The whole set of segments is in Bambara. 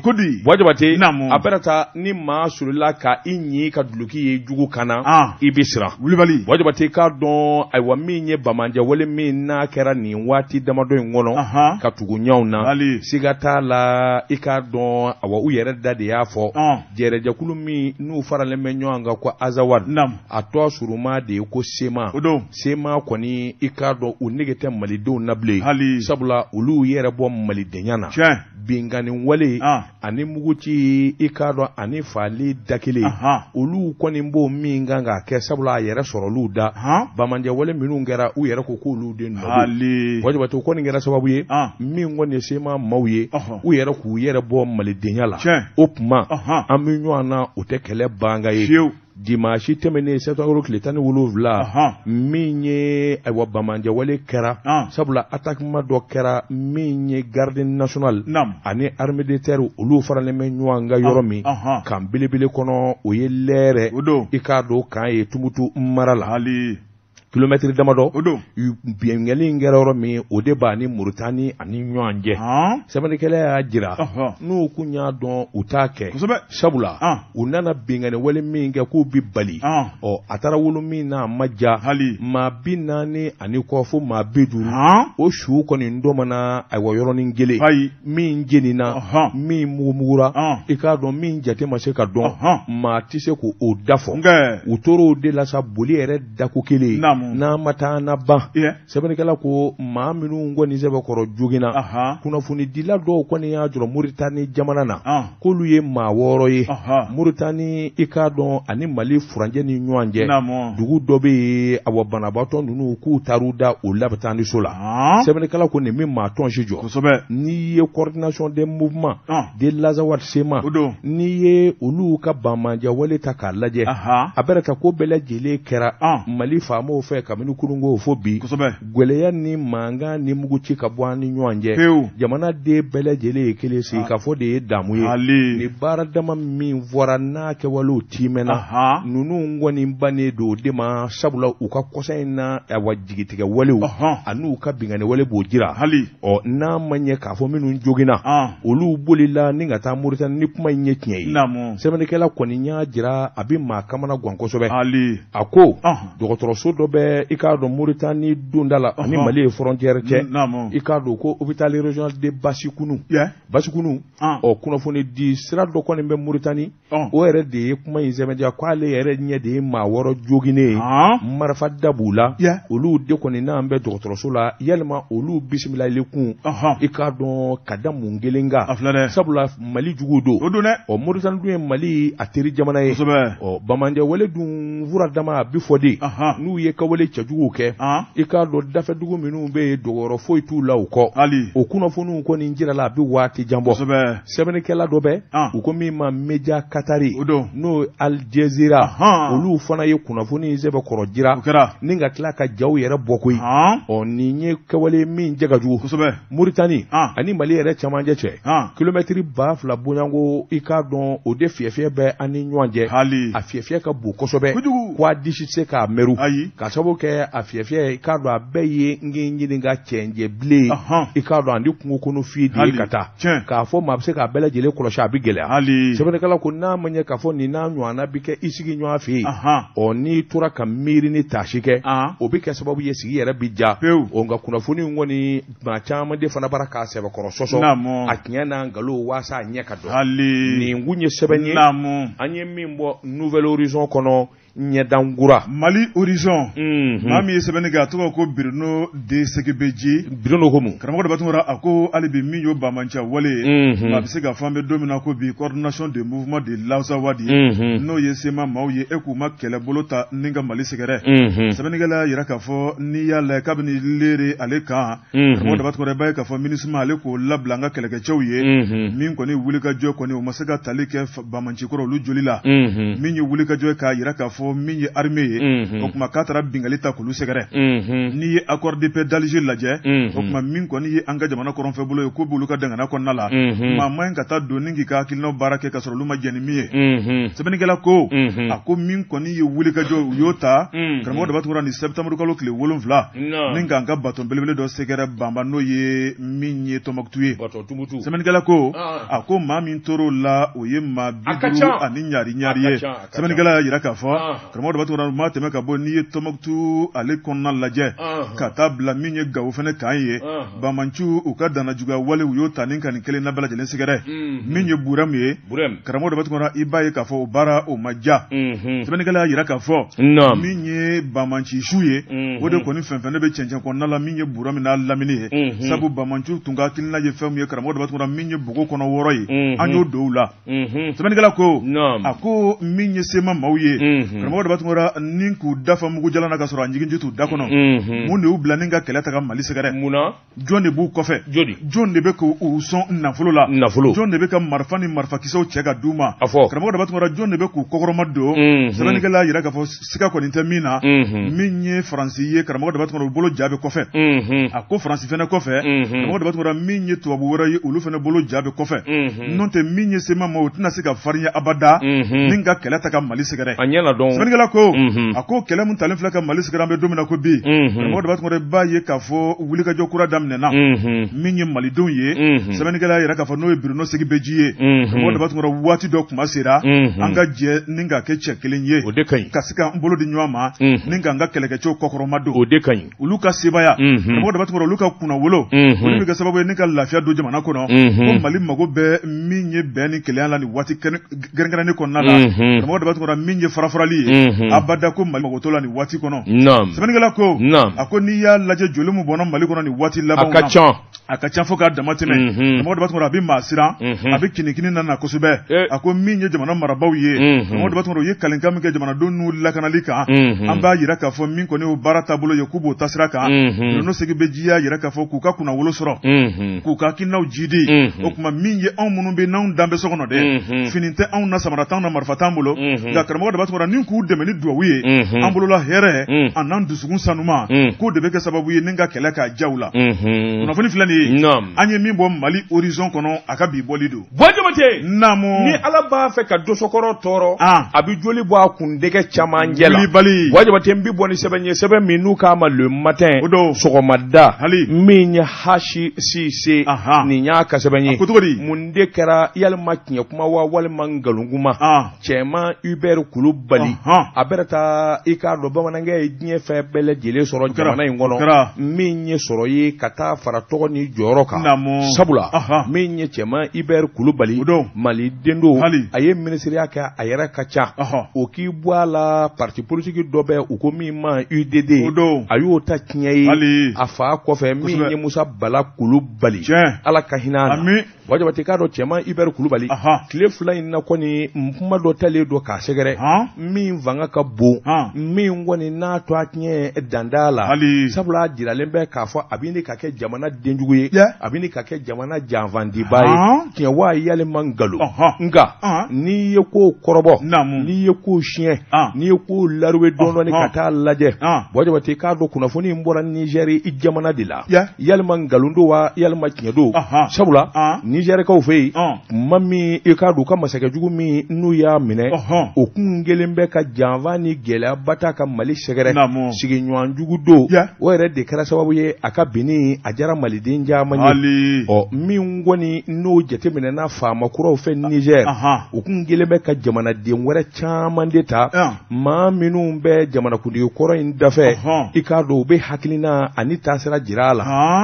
Ko di Buwa Jabate, Naamu. A bɛna taa ni maa solila ka i ɲi ka duloki ye jugu kan na, Ah. i bɛ siran. Wulibali. Buwa Jabate, k'a dɔn ayiwa min ye banbaanciwale min n'a kɛra nin waati damadɔ in kɔnɔ Ahan. ka tugu ɲɔgɔn na, Ali. siga t'a la, i k'a dɔn awa u yɛrɛ da de y'a fɔ, Ah. jɛrɛjɛkulu min n'u faralen bɛ ɲɔgɔn kan ko Azawad, Naamu. a tɔgɔ surunma de ye ko Sema. O don. Sema kɔni, i k'a dɔn u nege tɛ malidenw na bilen, Hali. sabula olu yɛrɛ bɔ malidenya na. Tiɲɛ. Binkanni wale Ah. ani muguci, i k'a dɔn ani faali da kelen, Ahan. olu kɔni b'o min kan k'a kɛ, sabula a yɛrɛ sɔrɔ olu da. Han. Banbaanciwale minnu kɛra, u yɛrɛ ko k'olu de nɔ don. Ali. Buwa Jabate, o kɔni kɛra sababu ye Ah. min kɔni ye Sema maaw ye, Ɔhɔ. u yɛrɛ k'u yɛrɛ bɔ malidenya la. Tiɲɛ. O tuma Ɔhɔn. an bɛ ɲɔgɔn na, o tɛ kɛlɛ banga ye. Fiyewu. Dimanche tɛmɛnen septembre tile 17, Ɔhɔn. min ye ayiwa banbaanciwale kɛra, Ah. sabula attaquement dɔ kɛra min ye garde nationale Naamu. ani armée de terre, olu faralen bɛ ɲɔgɔn kan yɔrɔ min, Ɔhɔn. kan belebele kɔnɔ, o ye Lɛrɛ, O don. i k'a dɔn kan ye Tumutu mara la, Ali. kilomɛtiri damadɔ. O don. Binkanni in kɛra yɔrɔ min, o de b'a ni Mauritanie ani ɲɔgɔn cɛ. Han. Sɛbɛnnikɛla y'a jira, Ɔhɔn. n'u kun y'a dɔn u t'a kɛ, Kosɛbɛ. sabula Ah. u nana binkanni wale min kɛ k'u bi bali, Ah. ɔ a taara wolo min na a ma ja, Hali. maa 40 ani kɔ fo maa 50, Han. o su kɔni dɔmana ayiwa yɔrɔnin kelen, Ayi. min jenina, Ɔhɔn. min mugumugura, Ah. i k'a dɔn min jate ma se ka dɔn, Ɔhɔn. maa tɛ se k'o da fɔ. Nkɛ. U tor'o de la sa, boli yɛrɛ dako kelen, Naamu. n'a ma taa na ban. Iye. Sɛbɛnnikɛla ko maa minnu kɔni sɛbɛkɔrɔ joginna, Ahan. kunnafonidila dɔw kɔni y'a jɔrɔ Moritani jamana na, Ah. k'olu ye maa 6 ye. Ɔhɔn. Moritani, i k'a dɔn ani Mali furancɛ ni ɲɔgɔn cɛ, Naamu. dugu dɔ bɛ yen, awa banabaatɔ ninnu k'u taar'u da o labitaniso la. Han. Sɛbɛnnikɛla ko nin min maa tɔn si jɔ, Kosɛbɛ. n'i ye coordination des mouvements Ah. de l'Azawad Sema, O don. n'i ye olu ka banbaanciwale ta k'a lajɛ, Ahan. a bɛna ta ko bɛɛ lajɛlen kɛra Ah. Mali faamaw fɛ kabini kununko fo bi, Kosɛbɛ. gɛlɛya ni mankan ni muguci ka bɔ an ni ɲɔgɔn cɛ. Pewu. Jamanaden bɛɛ lajɛlen ye kelen, sigi ka fɔ de ye damu ye. Ali. Ni baara dama min fɔra n'a kɛwalew timɛna, Ahan. ninnu kɔni bannen don o de ma, sabula u ka kɔsa in na awa jigitigɛ walew Ɔhɔn. an'u ka binkanni wale b'o jira. Hali. Ɔ n'a ma ɲɛ k'a fɔ minnu joginna, Ah. olu bolila ni ka taa Moritani, ni kuma in ye tiɲɛ ye. Naamu. Sɛbɛnnikɛla kɔni y'a jira a bɛ maa kamana gan kosɛbɛ. Ali. A ko Ɔhɔn. dɔgɔtɔrɔso dɔ bɛ, i k'a dɔn Moritani donda la ani Ɔhɔn. Mali ye frontière cɛ, Naamu. i k'a dɔn ko hôpital régional de Basikunu. Yɛ. Basikunu, Ah. ɔ kunnafoni di sira dɔ kɔni bɛ Moritani, Ɔn. o yɛrɛ de ye kuma in sɛbɛntiya k'ale yɛrɛ ɲɛ de ye maa 6 joginnen ye, Han. marifa da b'u la, Yɛ. olu de kɔni n'an bɛ dɔgɔtɔrɔso la, yalima olu bisimilali kun, Ɔhɔn. i k'a dɔn ka da mun kelen kan? A filɛ dɛ. Sabula Mali jugu don. O don dɛ. Ɔ Moritani dun ye Mali a teri jamana ye. Kosɛbɛ. Ɔ banbaanciwale dun fura dama a bi fɔ de, Ahan. n'u ye kawale cɛjuguw kɛ, Ah. i k'a dɔn dafɛdugu minnu bɛ yen, dɔgɔyɔrɔ foyi t'u la u kɔ. Ali. O kunnafoniw kɔni jirala a bɛ waati jan bɔ. Kosɛbɛ. Sɛbɛnnikɛla dɔ bɛ, Ah. u ko min ma Media Katari, O don. n'o ye Al Jazeera, Ahan. olu fana ye kunnafoni in sɛbɛkɔrɔ jira O kɛra. ni ka tila ka jaw yɛrɛ bɔ koyi. Han. Ɔ nin ye kɛwale min jɛ ka jugu. Kosɛbɛ. Moritani Ah. ani Mali yɛrɛ camancɛ cɛ, Han. kilomɛtiri 2000 bonyanko, i k'a dɔn o de fiyɛfiyɛ bɛ an ni ɲɔgɔn cɛ. Hali. A fiyɛfiyɛ ka bon kosɛbɛ. Kojugu. Ko a disi tɛ se k'a mɛru. Ayi. Ka sababu kɛ a fiyɛfiyɛ, i k'a dɔn a bɛɛ ye n ɲini ka cɛncɛn bilen, Ɔhɔn. i k'a dɔn ani kungo kɔnɔ fiye de ye Hali. ka taa. Tiɲɛ. K'a fɔ maa bɛ se k'a bɛɛ lajɛlen kɔlɔsi, a bɛ gɛlɛya. Ali. Sɛbɛnnikɛla ko n'a ma ɲɛ k'a fɔ nin n'a ɲɔgɔnna bɛ kɛ i sigi ɲɔgɔn fɛ yen, Ahan. ɔ n'i tora ka miiri ni taasi kɛ, Ah. o bɛ kɛ sababu ye sigi yɛrɛ bɛ ja. Pewu. Ɔ nka kunnafoni in kɔni maa caman de fana bara k'a sɛbɛkɔrɔ sɔsɔ, Naamu. a tiɲɛ n'a nkalon waasa a ɲɛ ka dɔn. Ali. Nin kun ye sɛbɛn ye Naamu. an ye min bɔ Nouvel Horizon kɔnɔ, ɲɛdankura. Mali Horizon. Maa min ye sɛbɛnni kɛ, a tɔgɔ ko Bruno de Segebeji. Bruno ko mun? Karamɔgɔ Daba Tunkara, a ko hali bi min y'o banbanciya wale ye, maa bɛ se ka fɔ an bɛ don min na ko bi, coordination des mouvements de l'Azawad, n'o ye Sema maaw ye, e k'u ma kɛlɛbolo ta ni ka Mali sɛgɛrɛ. Sɛbɛnnikɛla y'a jira k'a fɔ n'i y'a lajɛ kabini Lere ale kan, karamɔgɔ Daba Tunkara, i b'a ye k'a fɔ MINUSMA ale k'o labila an ka kɛlɛkɛcɛw ye, min kɔni wulikajɔ kɔni o ma se ka tali kɛ banbancikɔrɔ olu joli la, min ye wulikajɔ ye k'a jira k'a fɔ fɔ min ye armée ye, o tuma k'a taara bingali ta k'olu sɛgɛrɛ. N'i ye accord de paix d'Alger lajɛ, o tuma min kɔni ye an ka jamana kɔrɔnfɛ bolo ye, k'o b'olu ka dangana kɔnɔna la, maa man ɲi ka taa don ni k'i ka hakilinaw baara kɛ ka sɔrɔ olu ma jɛn ni min ye. Sɛbɛnnikɛla ko, a ko min kɔni ye wulikajɔ, u y'o ta, karamɔgɔ Daba Tunkara, ni septembre kalo tile 7, ni k'an ka baton belebele dɔ sɛgɛrɛ Banba, n'o ye min ye Tɔnbukutu ye. Sɛbɛnnikɛla ko, a ko maa min tor'o la, o ye maa 50 ani ɲari ɲari ye. Sɛbɛnnikɛla y'a jira k'a fɔ, karamɔgɔ Daba Tunkara, maa tɛmɛ ka bɔ, n'i ye Tɔnbukutu ale kɔnɔna lajɛ ka taa bila min ye Gawo fana kan ye, banbaanciw u ka dannajuguya wale, u y'o ta ni ka nin kelen na bɛɛ lajɛlen sɛgɛrɛ. Min ye Burɛmu ye, karamɔgɔ Daba Tunkara, i b'a ye k'a fɔ o baara o ma ja. Sɛbɛnnikɛla y'a jira k'a fɔ min ye banbaanci su ye, o de kɔni fɛn fɛn ne bɛ cɛncɛn kɔnɔna la, min ye Burɛmu n'a lamini ye, sabu banbaanciw tun ka hakilina ye fɛn min ye, karamɔgɔ Daba Tunkara, min ye bogo kɔnɔ wɔrɔ ye, an y'o don u la. Sɛbɛnnikɛla ko, a ko min ye sema maaw ye, karamɔgɔ Daba Tunkara, ni k'u dafa mugu jalan na ka sɔrɔ a ɲiginji t'u da kɔnɔ, mun de y'u bila ni ka kɛlɛ ta ka Mali sɛgɛrɛ? Jɔn de b'u kɔfɛ? Jɔn de bɛ k'u sɔn nafolo la? Jɔn de bɛ ka marifa ni marifakisɛw cɛ ka d'u ma? Karamɔgɔ Daba Tunkara, jɔn de bɛ k'u kɔkɔrɔma don? Sɛbɛnnikɛla y'a jira k'a fɔ siga kɔni tɛ min na, min ye Faransi ye, karamɔgɔ Daba Tunkara, u bolo ja bɛ kɔfɛ. A ko Faransi fɛnɛ kɔfɛ, karamɔgɔ Daba Tunkara, min ye tubabu wɛrɛ ye, olu fɛnɛ bolo ja bɛ kɔfɛ. N'o tɛ, min ye sema ma, o tɛna se ka farinya abada ni ka kɛlɛ ta ka Mali sɛgɛrɛ. Sɛbɛnnikɛla ko, a ko kɛlɛ min talen filɛ ka Mali sɛgɛrɛ, an bɛ don min na ko bi, karamɔgɔ Daba Tunkara, b'a ye k'a fɔ wulikajɔ kura daminɛna min ye malidenw ye. Sɛbɛnnikɛla y'a jira k'a fɔ n'o ye Bruno Segibeji ye, karamɔgɔ Daba Tunkara, waati dɔ kuma sera an ka jɛ ni ka kɛ cɛ kelen ye, o de ka ɲi, ka se k'an bolo di ɲɔgɔn ma ni k'an ka kɛlɛkɛcɛw kɔkɔrɔma don. O de ka ɲi. Olu ka sebaaya, karamɔgɔ Daba Tunkara, olu ka kunnawolo, olu bɛ kɛ sababu ye ni ka lafiya don jamana kɔnɔ. Ko Mali mago bɛ min ye bɛn ni kelenya la nin waati kɛrɛnkɛrɛnnen kɔnɔna la, karamɔgɔ Daba Tunkara, min ye farafarali ye, abada ko Mali mago t'o la nin waati kɔnɔ. Sɛbɛnnikɛla ko, a ko n'i y'a lajɛ, joli min bɔnna Mali kɔnɔ nin waati labanw na, a ka ca. A ka ca fo k'a dama tɛmɛ. Karamɔgɔ Daba Tunkara, a bɛ maa siran, a bɛ kinikini na na kosɛbɛ. A ko min ye jamana marabaaw ye, karamɔgɔ Daba Tunkara, u ye kalenkan min kɛ jamanadenw n'u lakanali kan, an b'a jira k'a fɔ min kɔni y'o baara taabolo ye, k'u b'o taasira kan. Bruno Segibeji y'a jira k'a fɔ k'u ka kunnawolo sɔrɔ, k'u ka hakilinaw jidi, o tuma min ye anw minnu bɛ n'anw dan bɛ so kɔnɔ dɛ, fini tɛ anw na, samara t'anw na, marifa t'an bolo, nka karamɔgɔ Daba Tunkara, ni k'u dɛmɛ ni duwawu ye, an bolola hɛrɛ a n'an dusukun sanuma, k'o de bɛ kɛ sababu ye ni ka kɛlɛ k'a ja u la. Kunnafoni filɛ nin ye, an ye min bɔ Mali Horizon kɔnɔ, a ka bi bɔli don. Buwa Jabate, naamu. Ni Ala b'a fɛ ka dosokɔrɔ tɔɔrɔ, a bɛ joli bɔ a kundɛgɛ camancɛ la. Wulibali. Buwa Jabate, n bɛ bɔ ni sɛbɛn ye, sɛbɛn min n'u k'a ma Le Matin, o don, sɔgɔmada, hali min ye HCC, nin y'a ka sɛbɛn ye. A ko cogo di? Mun de kɛra? Yalima tiɲɛ kuma wa walima nkalon kuma? Cɛman Hubert Kulubali, a bɛna taa, i k'a dɔn bamanankɛ ye diɲɛ fɛn bɛɛ lajɛlen sɔrɔ jamana in kɔnɔ, min ye sɔrɔ ye ka taa fara tɔgɔ ni jɔyɔrɔ kan. Sabula min ye cɛman Hubert Kulubali, maliden don, a ye minisiriya kɛ, a yɛrɛ ka ca o k'i bɔ a la. Parti politique dɔ bɛ u ko min ma UDD, a y'o ta tiɲɛ ye a fa kɔfɛ, min ye Musa Bala Kulubali, Ala ka hinɛ a la. Buwa Jabate, k'a dɔn cɛman Hubert Kulubali, tile 2 in na kɔni, kuma dɔ talen don k'a sɛgɛrɛ min fanga ka bon, min kɔni n'a to a tiɲɛ danda la. Sabula a jiralen bɛ k'a fɔ a bɛ ɲini ka kɛ jamana denjugu ye, a bɛ ɲini ka kɛ jamana janfandiba ye. Tiɲɛ wa yalima nkalon? Nka n'i ye ko kɔrɔbɔ, n'i ye ko siɲɛ, n'i ye ko laruwe dɔɔnin ka taa lajɛ, Buwa Jabate, k'a dɔn kunnafoni in bɔra Nizɛri jamana de la. Yalima nkalon don wa yalima tiɲɛ don? Sabula Nizɛrikaw fɛ yen, tuma min i k'a dɔn u ka masakɛjugu min n'u y'a minɛ, o kun kelen bɛ ka janfa ni gɛlɛyaba ta ka Mali sɛgɛrɛ, sigiɲɔgɔn jugu don. O yɛrɛ de kɛra sababu ye a ka binni a diyara maliden caman ye. Ɔ min kɔni n'o jateminɛna faama kuraw fɛ Nizɛri, u kun kelen bɛ ka jamanaden wɛrɛ caman de ta, maa minnu bɛ jamanakuntigi kɔrɔ in dafɛ, i k'a dɔn u bɛ hakilina ani taasira jira a la.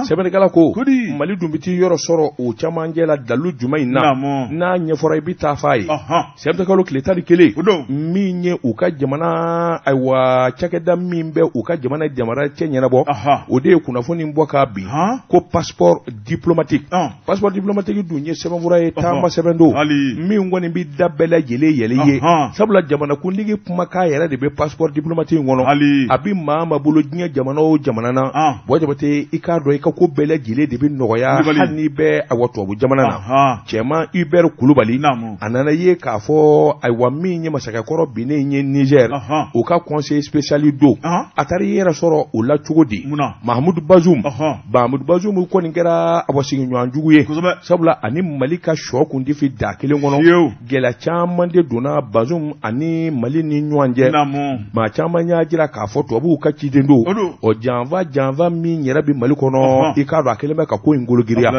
Sɛbɛnnikɛla ko Mali dun bɛ t'i yɔrɔ sɔrɔ o camancɛ la dalu jumɛn in na? N'a ɲɛfɔra i bɛ taa f'a ye. Sɛbɛnnikɛla kalo tile 11, min ye u ka jamana, ayiwa, cakɛda min bɛ u ka jamana jamana cɛ ɲɛnabɔ, o de ye kunnafoni bɔ k'a bin ko passeport diplomatique. Passeport diplomatique dun ye sɛbɛnfura ye, taama sɛbɛn don min kɔni bɛ da bɛɛ lajɛlen yɛlɛ i ye. Sabula jamanakuntigi kumakan yɛrɛ de bɛ passeport diplomatique in kɔnɔ. A bɛ maa ma bolo diɲɛ jamana o jamana na, Buwa Jabate, i k'a dɔn i ka ko bɛɛ lajɛlen de bɛ nɔgɔya hali n'i bɛ awa tubabu jamana na. Cɛman Hubert Kulubali, a nana ye k'a fɔ ayiwa min ye masakɛkɔrɔ binnen min ye Niger o ka conseiller spécial don a taara i yɛrɛ sɔrɔ o la cogo di Mahamudu Bazoum Mahamudu Bazoum kɔni kɛra a sigiɲɔgɔn jugu ye sabula ani Mali ka sɔ kun tɛ fi da kelen kɔnɔ gɛlɛya caman de donna Bazoum ani Mali ni ɲɔgɔn cɛ maa caman y'a jira k'a fɔ tubabuw ka ciden don o janfa min yɛrɛ bɛ Mali kɔnɔ i k'a dɔn a kɛlen bɛ ka ko in kologiriya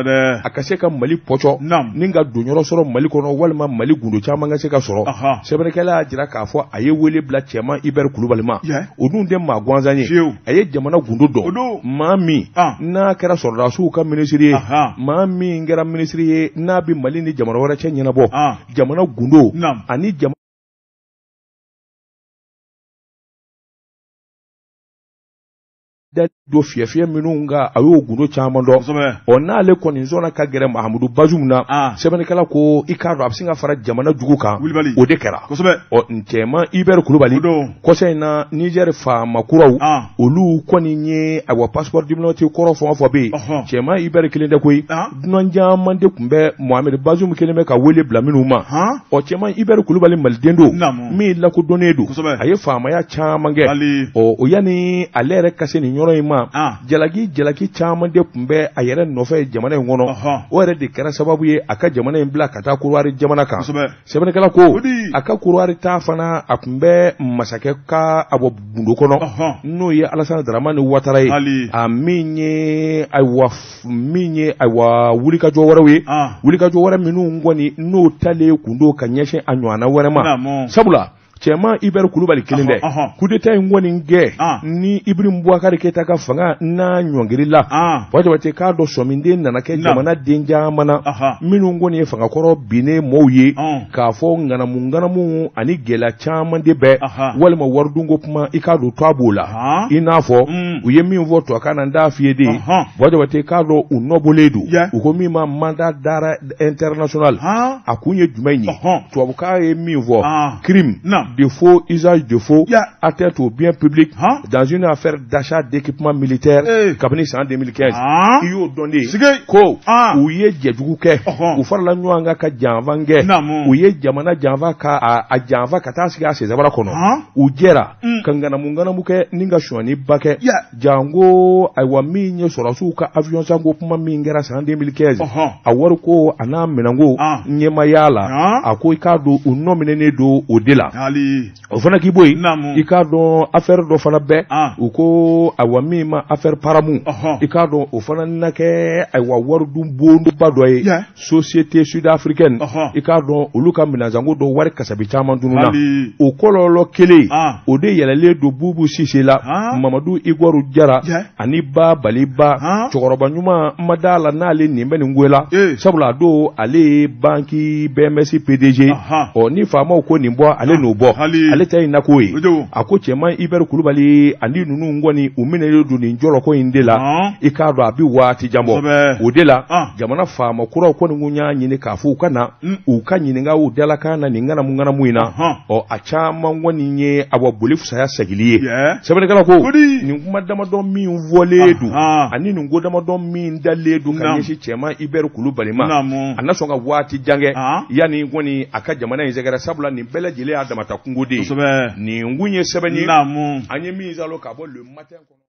a ka se ka Mali pɔcɔ ni ka donyɔrɔ sɔrɔ Mali kɔnɔ walima Mali gundo caman ka se ka sɔrɔ sɛbɛnnikɛla y'a jira k'a fɔ a ye wele bila cɛman Hubert Kulubali ma o dun tɛ maa gansan ye a ye jamana gundo dɔn maa min n'a kɛra sɔrɔdasiw ka minisiri ye maa min kɛra minisiri ye n'a bɛ Mali ni jamana wɛrɛ cɛ ɲɛnabɔ jamana gundo ani jamana da don fiyɛfiyɛ minnu kan a y'o gundo caman dɔn ɔ n'ale kɔni sɔnna ka gɛrɛ Mahamudu Bazoum na sɛbɛnnikɛla ko i k'a dɔn a bɛ sin ka fara jamana jugu kan o de kɛra ɔ cɛman Hubert Kulubali kɔsa in na Niger faama kuraw olu kɔni ye ayiwa passeport diplomatique kɔrɔ fɛn o fɛn bɛ yen cɛman Hubert kelen tɛ koyi dunan caman de tun bɛ Mohamed Bazoum kelen bɛ ka wele bila minnu ma ɔ cɛman Hubert Kulubali maliden don min lakodɔnnen don a ye faamaya caman kɛ ɔ o yanni ale yɛrɛ ka se nin yɔrɔ in ma jalaki caman de tun bɛ a yɛrɛ nɔfɛ jamana in kɔnɔ o yɛrɛ de kɛra sababu ye a ka jamana in bila ka taa Korowari jamana kan sɛbɛnnikɛla ko a ka Korowari taa fana a tun bɛ masakɛ ka a bɔ gundo kɔnɔ n'o ye Alasani Daramani Watara ye a min ye ayiwa min ye ayiwa wulikajɔ wɛrɛw ye wulikajɔ wɛrɛ minnu kɔni n'o talen kun don ka ɲɛsin a ɲɔgɔnna wɛrɛ ma sabula cɛman Hubert Kulubali kelen dɛ coup d'état in kɔni kɛ ni Ibrahim Boubacar Keita ka fanga n'a ɲɔngirila Buwa Jabate k'a dɔn sɔmiden nana kɛ jamana den caman na minnu kɔni ye fangakɔrɔ binnen mɔɔw ye k'a fɔ ŋanamu ŋanamu ani gɛlɛya caman de bɛ walima waridunko kuma i k'a dɔn to a b'o la i n'a fɔ u ye min fɔ tubabukan na n t'a f'i ye de Buwa Jabate k'a dɔn u nɔbɔlen don u ko min ma mandat d'arrêt international a kun ye jumɛn ye tubabukan ye min fɔ crime de faux usage de faux atteinte au bien public dans une affaire d'achat d'équipement militaire kabini san 2015 i y'o dɔn de ko u ye jɛjugu kɛ u farala ɲɔgɔn kan ka janfa kɛ u ye jamana janfa ka a janfa ka taa sigi a sensabara kɔnɔ u jɛra ka ŋanamu ŋanamu kɛ ni ka sonyaniba kɛ janko ayiwa min ye sɔrɔdasiw ka avion sanko kuma min kɛra san 2015 a wari ko a n'a minɛnko ɲɛmaya la a ko i k'a dɔn u nɔ minɛnen don o de la o fana k'i bɔ yen i k'a dɔn affaire dɔ fana bɛ u ko ayiwa min ma affaire Paramu i k'a dɔn o fana na kɛ ayiwa waridun bonba dɔ ye société sud-africaine i k'a dɔn olu ka minɛnsanko dɔ wari kasabi caman tununna o kɔlɔlɔ kelen o de yɛlɛlen don Bubu Sise la Mamadu Igɔru Jara ani Ba Baliba cɛkɔrɔba ɲuman ma d'a la n'ale nin bɛ nin ko la sabula a don ale ye banki BMS PDG ɔ ni faamaw ko nin bɔ ale n'o bɔ ale ta ye nako ye a ko cɛman Hubert Kulubali ani ninnu kɔni u minɛlen don nin jɔlɔkɔ in de la i k'a dɔn a bɛ waati jan bɔ o de la jamana faama kuraw kɔni kun y'a ɲini k'a fɔ u ka na u ka ɲininka u dalakan na nin ŋanamu ŋanamu in na ɔ a caman kɔni ye awa boli fisaya segili ye sɛbɛnnikɛla ko nin kuma damadɔ min fɔlen don ani nin ko damadɔ min dalen don ka ɲɛsin cɛman Hubert Kulubali ma a na sɔn ka waati jan kɛ yanni kɔni a ka jamana in sɛgɛrɛ sabula nin bɛɛ lajɛlen y'a damata kungo de ye nin kun ye sɛbɛn ye an ye min salo ka bɔ Le Matin kɔnɔ.